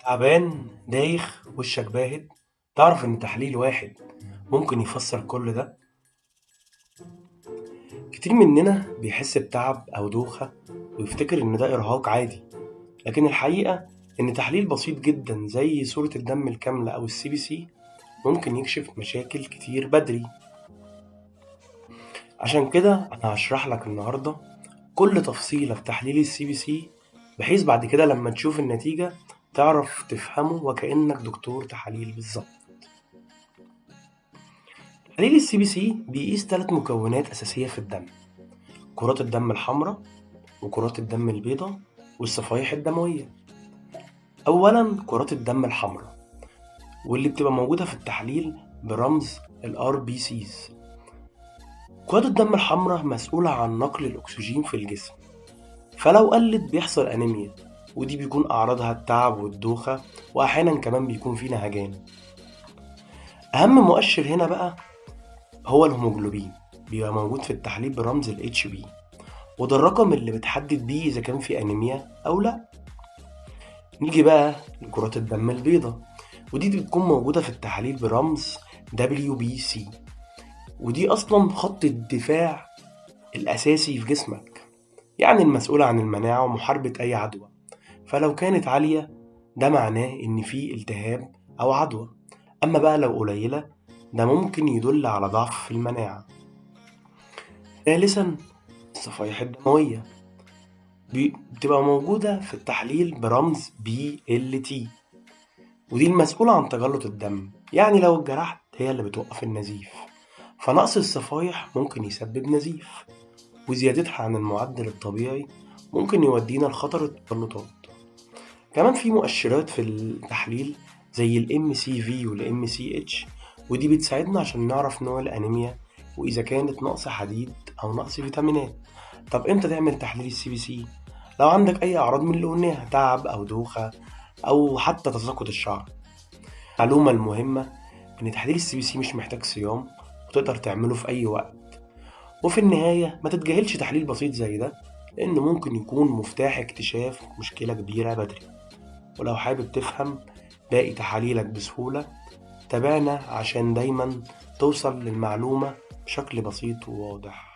تعبان، دايخ، وشك باهت. تعرف إن تحليل واحد ممكن يفسر كل ده؟ كتير مننا بيحس بتعب أو دوخة ويفتكر إن ده إرهاق عادي، لكن الحقيقة إن تحليل بسيط جدا زي صورة الدم الكاملة أو الCBC ممكن يكشف مشاكل كتير بدري. عشان كده أنا هشرح لك النهاردة كل تفصيلة في تحليل الCBC، بحيث بعد كده لما تشوف النتيجة تعرف تفهمه وكأنك دكتور تحاليل بالظبط. تحليل الCBC بيقيس 3 مكونات أساسية في الدم: كرات الدم الحمراء وكرات الدم البيضاء والصفائح الدموية. أولا كرات الدم الحمراء، واللي بتبقى موجودة في التحليل برمز ال RBCs. كرات الدم الحمراء مسؤولة عن نقل الأكسجين في الجسم، فلو قلت بيحصل أنيميا، ودي بيكون أعراضها التعب والدوخة، وأحيانا كمان بيكون في نهجان. أهم مؤشر هنا بقى هو الهيموجلوبين، بيبقى موجود في التحليل برمز ال HB، وده الرقم اللي بتحدد بيه إذا كان في أنيميا أو لا. نيجي بقى لكرات الدم البيضاء، ودي بتكون موجودة في التحاليل برمز WBC، ودي أصلا خط الدفاع الأساسي في جسمك، يعني المسؤولة عن المناعة ومحاربة أي عدوى. فلو كانت عالية ده معناه إن في التهاب أو عدوى، أما بقى لو قليلة ده ممكن يدل على ضعف في المناعة. ثالثا الصفائح الدموية، بتبقى موجودة في التحليل برمز PLT، ودي المسؤولة عن تجلط الدم، يعني لو اتجرحت هي اللي بتوقف النزيف، فنقص الصفائح ممكن يسبب نزيف، وزيادتها عن المعدل الطبيعي ممكن يودينا لخطر التجلطات. كمان في مؤشرات في التحليل زي ال MCV وال MCH، ودي بتساعدنا عشان نعرف نوع الأنيميا وإذا كانت نقص حديد أو نقص فيتامينات. طب إمتى تعمل تحليل الCBC؟ لو عندك أي أعراض من اللي قلناها، تعب أو دوخة أو حتى تساقط الشعر. المعلومة المهمة إن تحليل الCBC مش محتاج صيام، وتقدر تعمله في أي وقت. وفي النهاية ما تتجاهلش تحليل بسيط زي ده، لأنه ممكن يكون مفتاح اكتشاف مشكلة كبيرة بدري. ولو حابب تفهم باقي تحاليلك بسهولة تابعنا عشان دايما توصل للمعلومة بشكل بسيط وواضح.